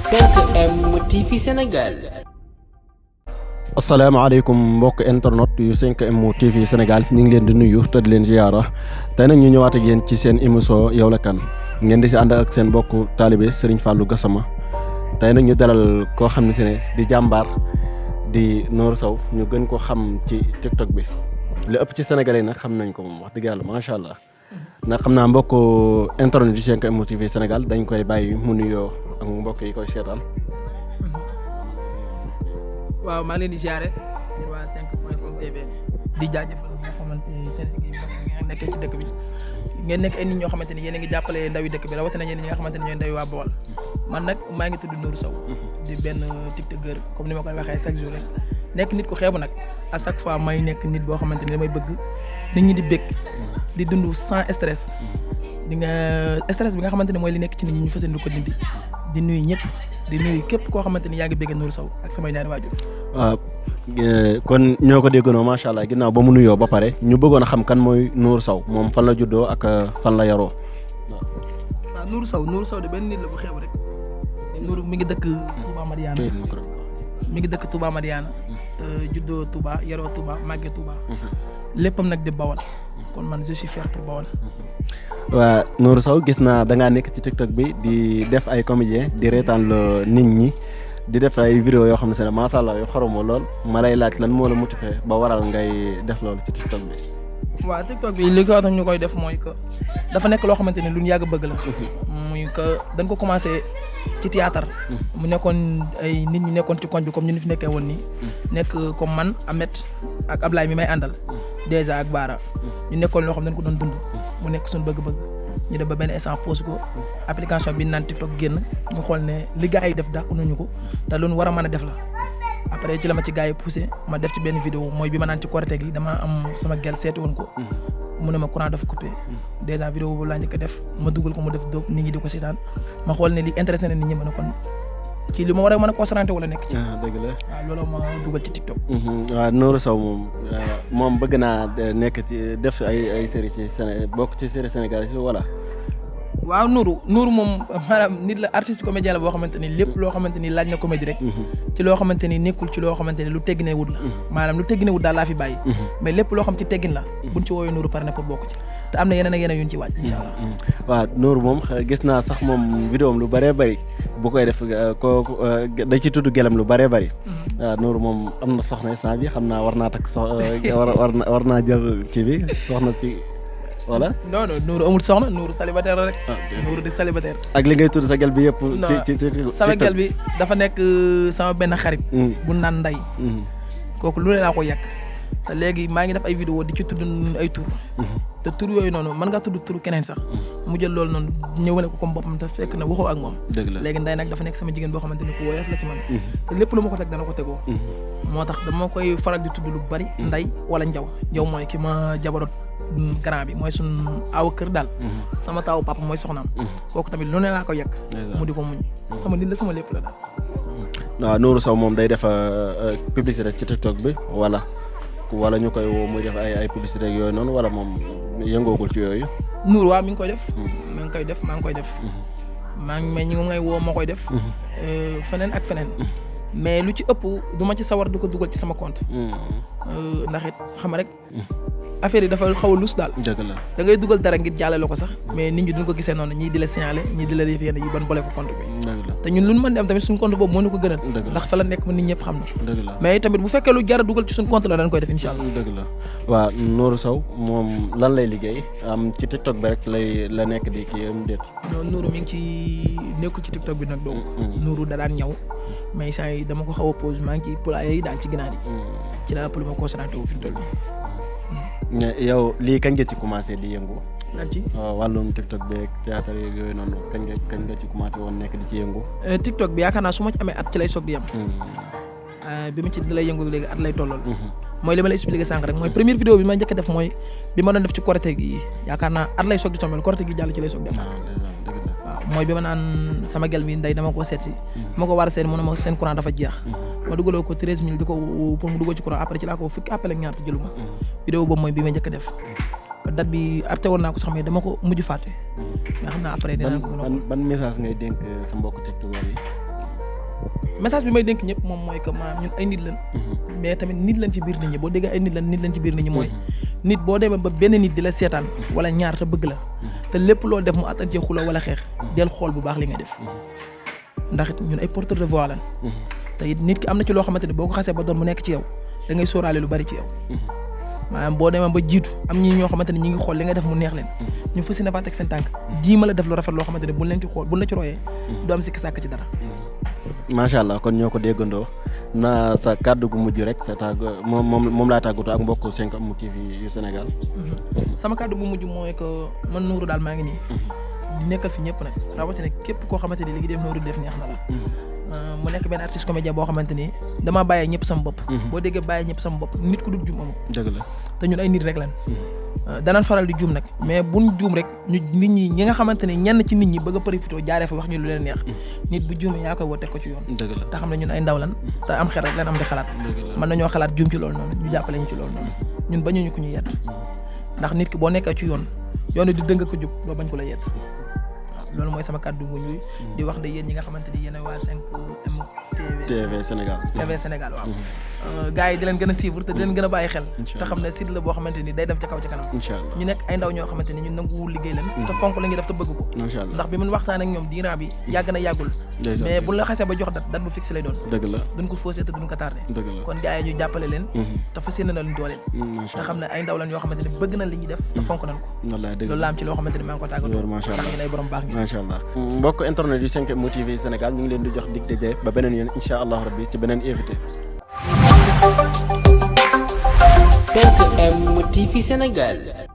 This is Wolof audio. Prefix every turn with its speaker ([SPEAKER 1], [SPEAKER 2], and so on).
[SPEAKER 1] 5M TV Sénégal.
[SPEAKER 2] asalaamaaleykum mbokk internet yu 5M TV Sénégal ñu ngi leen di nuyu te di leen ziyaara tey nag ñu ñëwaat ak yéen ci seen émission yow la kan ngeen di si ànd ak seen mbokk taalibe Serigne Fallou Gassama tey nag ñu dalal koo xam ne si ne di jàmbaar di Nour Sow ñu gën ko xam ci TikTok bi li ëpp ci sénégalais nag xam nañ ko moom wax dëgg yàlla macha allah ndax xam naa mbokk internet yu 5M TV Sénégal dañ koy bàyyi mu nuyoo ak mbokk yi koy seetaan.
[SPEAKER 3] waaw maa ngi leen di ziare waa 5.com TV di jaajëfal ñi nga xamante ni seen liggéey ngeen nekkee ci dëkk bi ngeen nekk ay nit ñoo xamante ni yéen a ngi jàppale ndawi dëkk bi rawatina ñenn ñi nga xamante ni ñooy ndawi waa Bawol man nag maa ngi tudd Nour Sow di benn tiktokeur comme ni ma koy waxee chaque jour rek nekk nit ku xeebu nag à chaque fois may nekk nit boo xamante ni damay bëgg nit ñi di bëgg di dund sans stress di nga stress bi nga xamante ni mooy li nekk ci nit ñi ñu fas yéene ko dindi di nuyu ñëpp di nuyu képp koo xamante ni yaa ngi bëgg Nour Sow ak samay ñaari waajur.
[SPEAKER 2] waaw kon ñoo ko déggoo macha allah ginnaaw ba mu nuyoo ba pare ñu bëggoon a xam kan mooy Nour Sow moom fan la juddoo ak fan la yaroo.
[SPEAKER 3] waaw Nour Sow de benn nit la bu xeebu rek Nour mi ngi dëkk Touba Mariana mi ngi dëkk Touba Mariana juddoo Touba yaroo Touba màggee Touba léppam nag di Bawol kon man je suis fier pour Bawol.
[SPEAKER 2] waa Nour Sow gis naa da ngaa nekk ci TikTok bi di def ay comédien di reetaan la nit ñi di def ay vidéo yoo xam ne seen macha allah yu xoromoo lool ma lay laaj lan moo la motivé ba waral ngay def loolu ci TikTok bi.
[SPEAKER 3] waaw TikTok bi li ko tax ñu koy def mooy que dafa nekk loo xamante ni lu ñu yàgg bëgg la. muy que dañ ko commencé ci théâtre mu nekkoon ay nit ñi nekkoon ci koñ bi comme ñu fi nekkee woon nii. nekk comme man Ahmed ak Ablaye mi may àndal. déjà ak Baara. ñu nekkoon loo xam ne dañ ko doon dund. mu nekk suñu bëgg-bëgg. ñu dem ba benn instant pause ko application bi naan TikTok génn ñu xool ne li gars yi def dàq nañu ko te lu ñu war a mën a def la. après ci la ma ci gars yi poussé ma def ci benn vidéo mooy bi ma naan ci Korité gi dama am sama gel seeti woon ko. mu ne ma courant dafa coupé. déjà vidéo boobu laa njëkk a def ma dugal ko mu def doog nit ñi di ko seetaan ma xool ne li intéressé na nit ñi ma ne kon ci li ma war a mën a concentré wala nekk ci.
[SPEAKER 2] dëgg la
[SPEAKER 3] waaw loolu ma dugal ci TikTok.
[SPEAKER 2] waaw Nour Sow moom bëgg naa nekk ci def ay série ci Sénégal bokk ci série sénégalais wala.
[SPEAKER 3] waaw Nour moom maanaam nit la artiste comédien la boo xamante ni lépp loo xamante ni laaj na comédie rek. ci loo xamante ni nekkul ci loo xamante ni lu teggine wut la. maanaam lu teggine wut daal laa fi bàyyi. mais lépp loo xam ci teggin la. buñ ci woowee Nour pare na pour bokk ci te am na yeneen ak yeneen yu ñu ci wàcc incha allah.
[SPEAKER 2] waaw Nour moom gis naa sax moom vidéo am lu bëree bëri bu koy def kooku da ci tudd gelam lu bëree bëri. waaw Nour moom am na soxna instant bi xam naa war naa takk war naa jël kii bi soxna ci. voilà
[SPEAKER 3] non Nour amul soxna Nour célibataire la rek. Nour di célibataire.
[SPEAKER 2] ak li ngay tudd sa gel bi yëpp. ci
[SPEAKER 3] sama gel bi dafa nekk sama benn xarit. bu naan nday kooku lu ne laa ko yàq te léegi maa ngi def ay vidéo di ci tudd ay tur. te tur yooyu noonu mën ngaa tudd tur keneen sax mu jël loolu noonu ñëwale ko comme boppam te fekk na waxoo ak moom.
[SPEAKER 2] dëgg la léegi
[SPEAKER 3] nday nag dafa nekk sama jigéen boo xamante ni ku woyof la ci man. te lépp lu ma ko teg dana ko tegoo. moo tax dama koy faral di tudd lu bari. nday wala njaw mooy ki ma jabaroot grand bi mooy suñ awa kër daal. sama taawu papa mooy soxnaam. kooku tamit lu ne laa ko yegg. mu di ko muñ sama nit la sama lépp la daal.
[SPEAKER 2] waaw Nour Sow moom day def publicité ci TikTok bi wala ñu koy woo muy def ay publicité ak yooyu noonu wala moom yëngoogul ci yooyu.
[SPEAKER 3] Nour waaw mi ngi koy def. maa ngi koy def maa ngi mais ñi ngay woo ma koy def. feneen ak feneen. mais lu ci ëpp du ma ci sawar du ko dugal ci sama compte. ndax it xam rek. affaire yi dafa xaw a lus daal.
[SPEAKER 2] dëgg la
[SPEAKER 3] da ngay dugal dara ngir jàllale ko sax mais nit ñi duñ ko gisee noonu ñii di la signaler ñii di la def yenn yi ban boole ko compte bi.
[SPEAKER 2] dëgg la te
[SPEAKER 3] ñun lu ñu mën di am tamit suñu compte boobu moo ñu ko gënal. ndax fa la nekk ma nit ñëpp xam na.
[SPEAKER 2] dëgg la mais
[SPEAKER 3] tamit bu fekkee lu jar a dugal ci suñu compte la dañ koy def incha allah.
[SPEAKER 2] dëgg la waaw Nour Sow moom lan lay liggéey am ci TikTok bi rek la nekk di kii am déet.
[SPEAKER 3] non Nour mi ngi ci nekkul ci TikTok bi nag donc. Nour da daan ñaw mais saa yi dama ko xaw a pause maa ngi ci poulailler yi daal ci ginaar yi. ci la ëpp lu ma concentré wu fi mu toll nii.
[SPEAKER 2] yow lii kañ nga ci commencé di yëngu.
[SPEAKER 3] lan ci
[SPEAKER 2] wàllum TikTok beeg théâtre yooyu noonu kañ nga ci commencé woon nekk di ci yëngu.
[SPEAKER 3] TikTok bi yaakaar naa su ma ci amee at ci lay soog di yem. bi ma ci lay yëngu léegi at lay tollal. mooy li ma la expliqué sànq rek mooy première vidéo bi ma njëkk a def mooy bi ma doon def ci Korité gi yaakaar naa at lay soog di tombé Korité gi jàll ci lay soog di am. waaw mooy bi ma naan sama gel bi ndey dama ko seet si. ma ko war a seet mu ne ma seen courant dafa jeex. ma dugaloo ko 13000 di ko pour mu dugal ci courant après ci laa ko fukki appel ak ñaar te jëluma. vidéo boobu mooy bi ma njëkk a def. date bi apte woon naa ko sax mais dama ko mujj fàtte. mais xam naa après dinañ ko.
[SPEAKER 2] ban message ngay dénk sa mbokk tiktokeur yi.
[SPEAKER 3] message bi may dénk ñëpp moom mooy que maanaam ñun ay nit lañ. mais tamit nit lañ ci biir nit ñi boo déggee ay nit lañ ci biir nit ñi mooy. nit boo demee ba benn nit di la seetaan wala ñaar te bëgg la te lépp loo def mu attan ci xula wala xeex del xool bu baax li nga def ndax it ñun ay porteur de voix lañ te it nit ki am na ci loo xamante ne boo ko xasee ba doon mu nekk ci yow da ngay sóoraale lu bari ci yow maanaam boo demee ba jiitu am ñi ñoo xamante ne ñi ngi xool li nga def mu neex leen ñu fas yéene faa teg seen tànk jiima la def lu rafet loo xamante ne buñ leen ci xool buñ la ci royee du am sikki sàkk ci dara.
[SPEAKER 2] macha allah kon ñoo ko déggandoo na sa kàddu gu mujj rek sa tàgg moom laa tàggatoo ak mbokku 5M TV yu Sénégal.
[SPEAKER 3] sama kàddu gu mujj mooy que man Nourou daal maa ngi nii. di nekkal fi ñëpp nag rawatina képp koo xamante ni li ngi def Nourou def neex na la. mu nekk benn artiste comédien boo xamante ni damaa bàyyee ñëpp sama bopp. boo déggee bàyyee ñëpp sama bopp nit ku dul juum amul. dëgg la te ñun ay nit rek lan danaan faral di juum nag mais buñ juum rek ñu nit ñi nga xamante ne ñenn ci nit ñi bëgg a profité jaaree fa wax ñu lu leen neex nit bu juumee yaa koy woo teg ko ci yoon. dëgg la te xam ne ñun ay ndaw lan te am xel rek leen am di xalaat. mën nañoo xalaat juum ci loolu noonu ñu jàppale ñu ci loolu noonu ñun bañuñu ko ñu yedd ndax nit ki boo nekkee ci yoon di dëng ko jub doo bañ ko la yedd loolu mooy sama kàddu gu ñuy di wax de yéen ñi nga xamante ni yéen a waa 5M
[SPEAKER 2] TV Sénégal
[SPEAKER 3] waaw gars yi di leen gën a suivre te di leen gën a bàyyi xel te xam ne site la boo xamante ni day dem ca kaw ca kanam ñu nekk ay ndaw ñoo xamante ni ñun nanguwul liggéey leen te fonk la ngi def te bëgg ko ndax bi mun waxtaan ak ñoom diiran bi yàgg na yàggul mais bu la xasee ba jox dat bu fixe lay doon duñ ko faussé te duñ ko tardé kon gars yi ñu jàppale leen te fas yéene na leen dooleel te xam ne ay ndaw lan yoo xamante ni bëgg nañ li ñuy def te fonk nañ ko loolu la am ci loo xamante ni maa ngi ko tàggatoo ndax ñu ay borom baax ngi
[SPEAKER 2] macha allah mbokk internet yu 5M TV Sénégal ñu ngi leen di jox dig daje ba beneen yoon incha allah rabbi ci beneen invité
[SPEAKER 1] 5M TV Sénégal